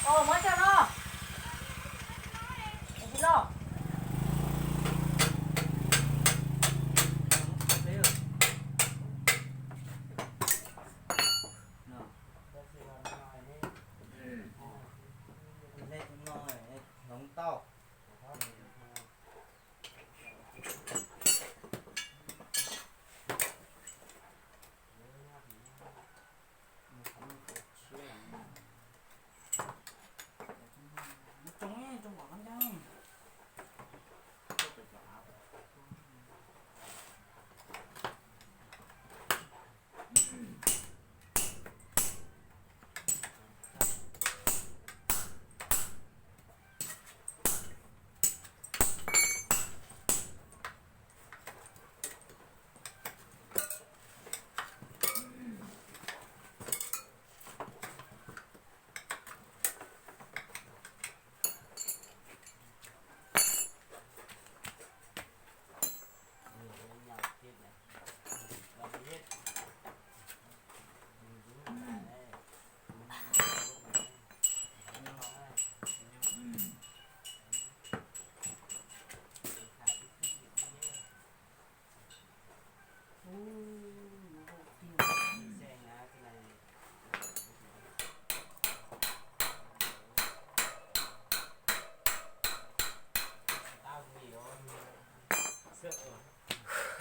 Ov, muab coj no. Tsis loj. Hloov tau.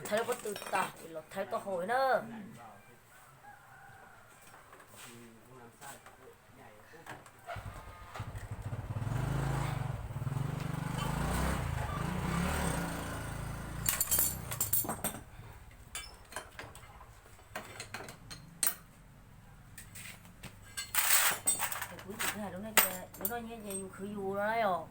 Thawb pob tw tas ces los thawb taub hau na. Kuv tsis hais lub no ces lub no nyiaj ces yus khwv yus no na yom.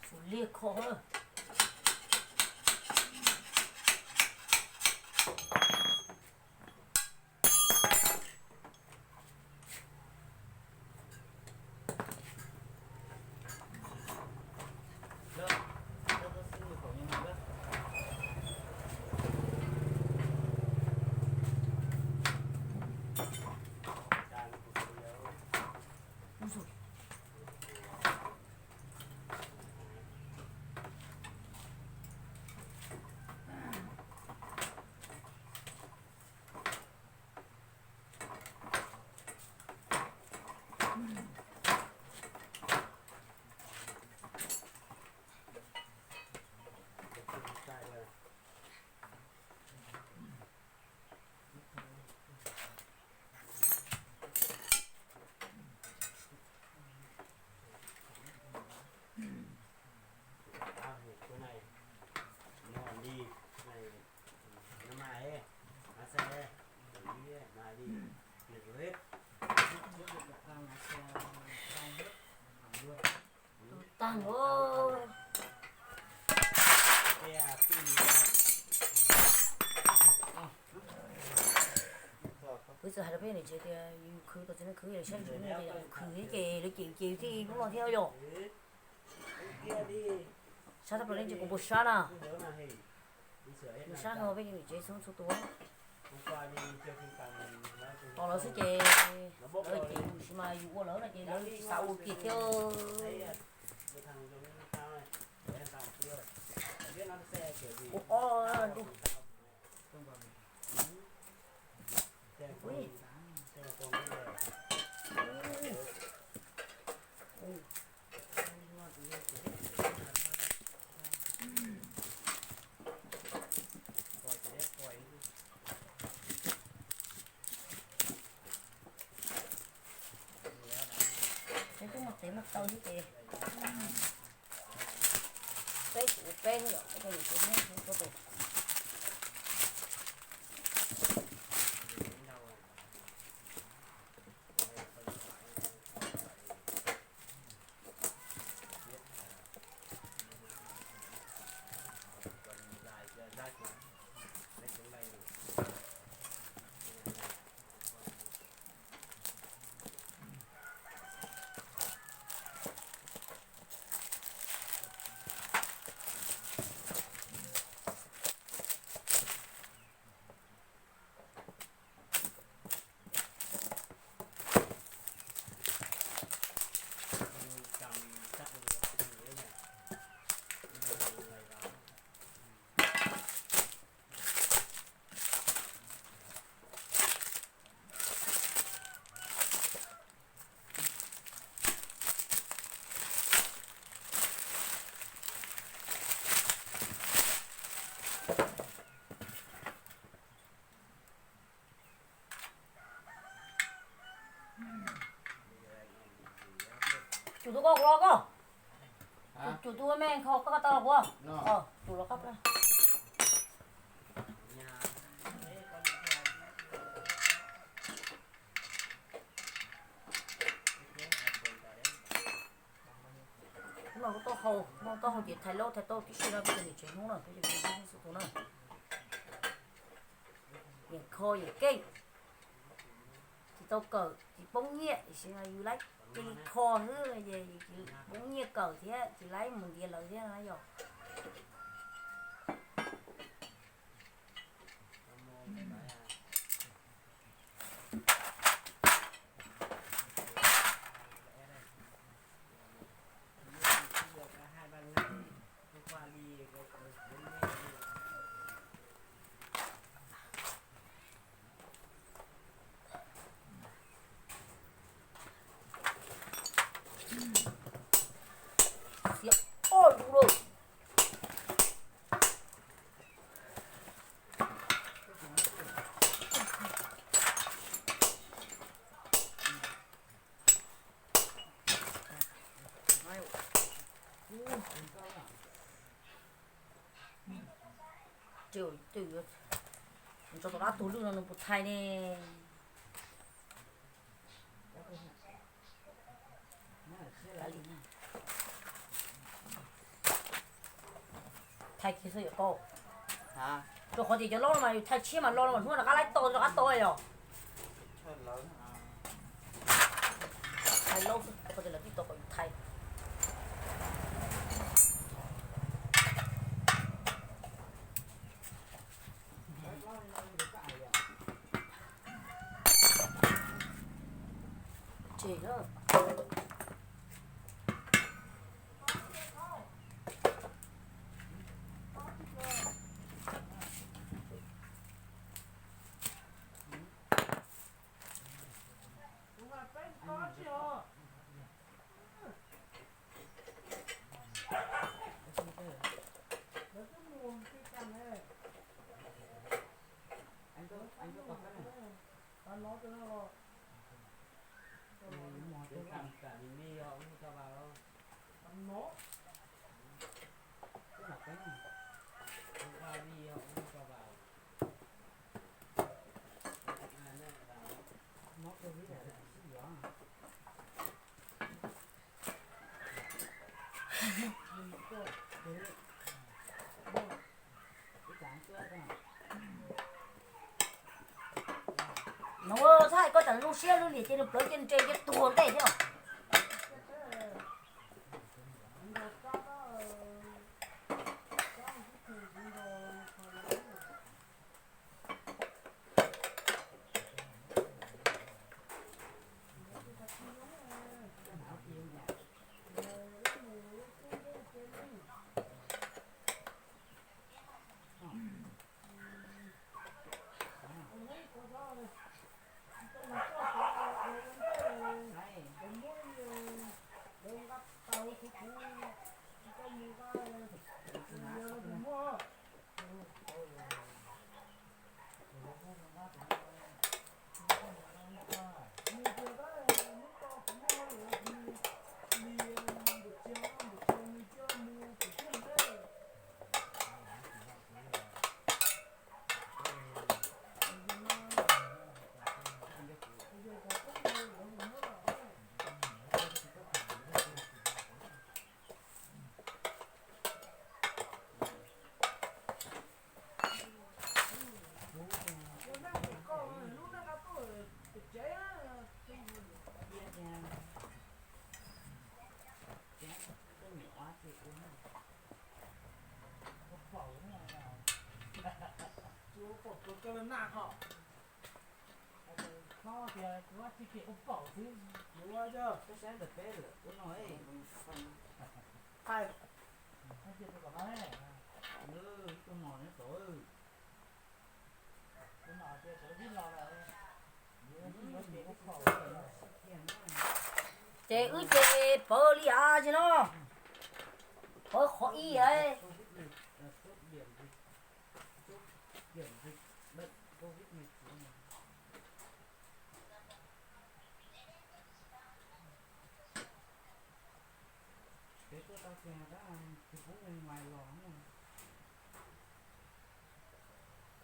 Tus liaj kho. Tag os. Kuv txawm hais rau peb niam tsev tias yus khwv tau txiv neej khwv, yus saib txiv neej yus khwv thiab ces lawv cem ces thiaj lub no thiab yom. Sab tag plaws ne, ces kuv puas sab na. Yus sab no peb niam tsev txhua txhua tus. Tos lawv xwb ces lawv cem yus sis mas yus ua lawv no ces lawv tsis xav ua kiag thiab. Ua ob ntu. Tau thiab ces peb kuv peb xwb yom, peb tus niam txiv Hmoob, Hmoob txhua tus. Cus tus koj kuv los koj. Cus tus me kho koj tau los kuv. Cus los koj. Hnub no kuv taub hau, kuv taub hau ces thais laub thais tau tib si no peb cov niam tsev Hmoob na, peb cov niam tsev Hmoob xwb tus na. Yeej kho yeej keej, tsis tau kawm tsis poob nyiaj, tiam sis yus laib cia li kho xwb ces tsis poob nyiaj kawm thiab tsis laib mus ntiav lawv thiab na yom. Xiav ob lus lawm. Tso tom dab tuag lwj no nws puas thais ne. Thais kiag xwb yom koj. Rau qhov tias cov laub no mas yus thais tshiab mas lo no mas hnub rov qab laib to rov qab to yom. Thais laub xwb, qhov tias lawv tib tau kom yus thais. Tseg na. No txhob hais koj tsam zoo siab lub liam ces nws plawv ces nws nres ces tuag ntej thiab. Pom tus koj naj ho. Hlob tias kuv tsis pom kuv pom xwb. Ua yog koj saib ntawm peb lawm ua no. Ib tug mos nyob tod. Tus mos tias sawv ib los lawm. Ces wb ces pawv li av tsis no, pawv qhov ib. Peb tuaj tau kiag tab sis pub me mais los,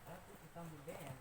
tab kuj tsis tau mus deb.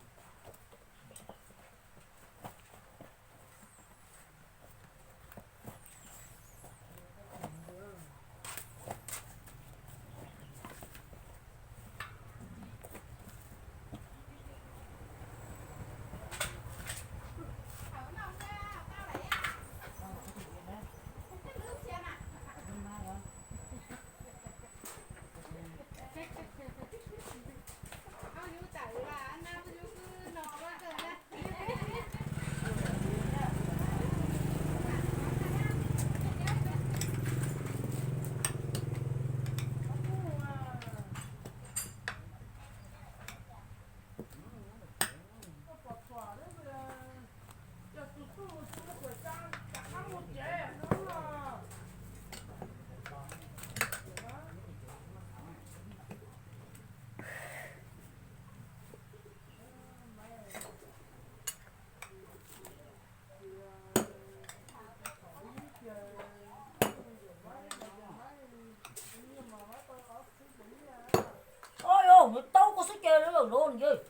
Oj, yog nws tau koj xwb ces lawm los nws,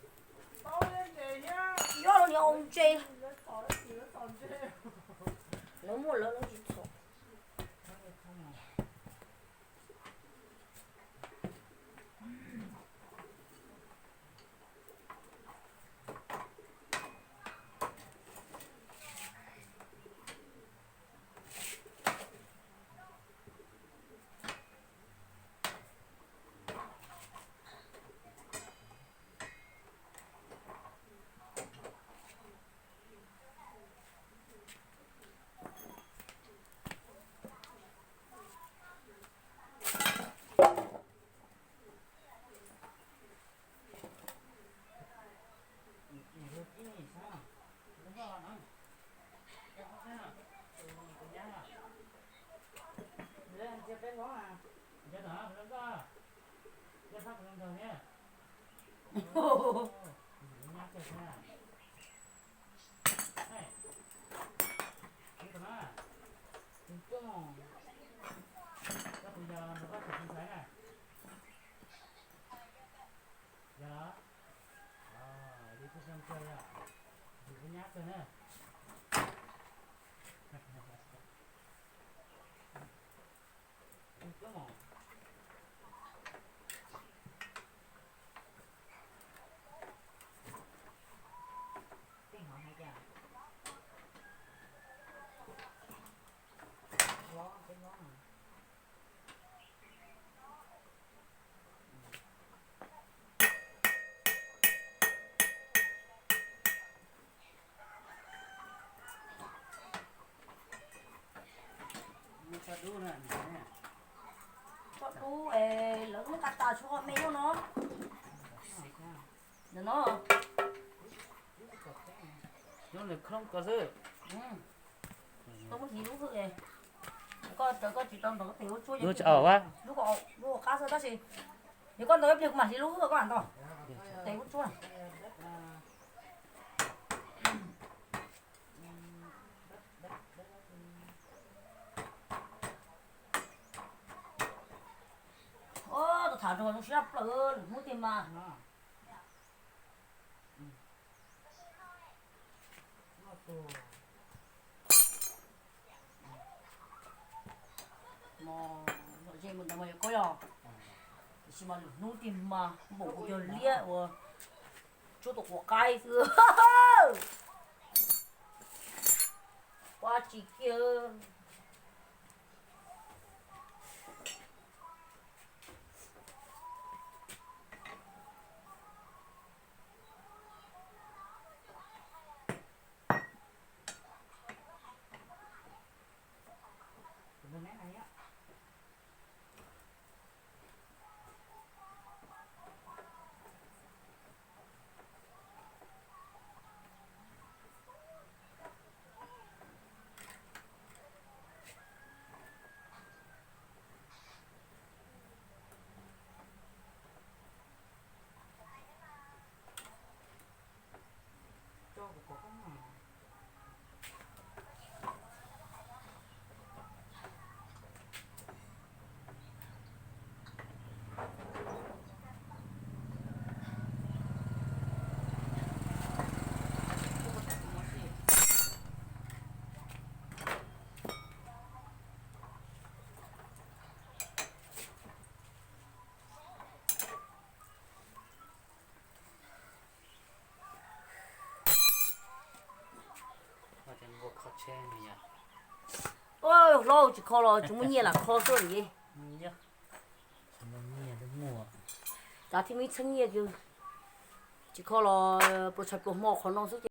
yog los niag ua ntse. Lawv muaj lawv lawv tsis txhaum. Tso dub es lawv muab qab tas tshuav me nyob no. Ntawm no. Nyob nws khoob ko xwb. Koj muab hliv lub hwj, koj tsis tau nrog tes ua tsuab, lub qab xwb tab sis yog koj ntaus ib pliag kuv mam hliv lub hwj koj mam ntaus tes ua tsuab. Tus tham nrog zoo siab plaws lwm hnub tiag mas. Ze mus ntawd mas yog koj yog, tiam sis mas lwm hnub tiag mas npaum kuv cog liab uas tsuab tus quav qaib xwb. Quav tsis kiag. Hlob, tsis kho los tsis muaj nyiaj lam kho xwb li. Cov thiaj muaj txheeb nyiaj, tsis kho los pluas tshais pluas hmo qhov no xwb.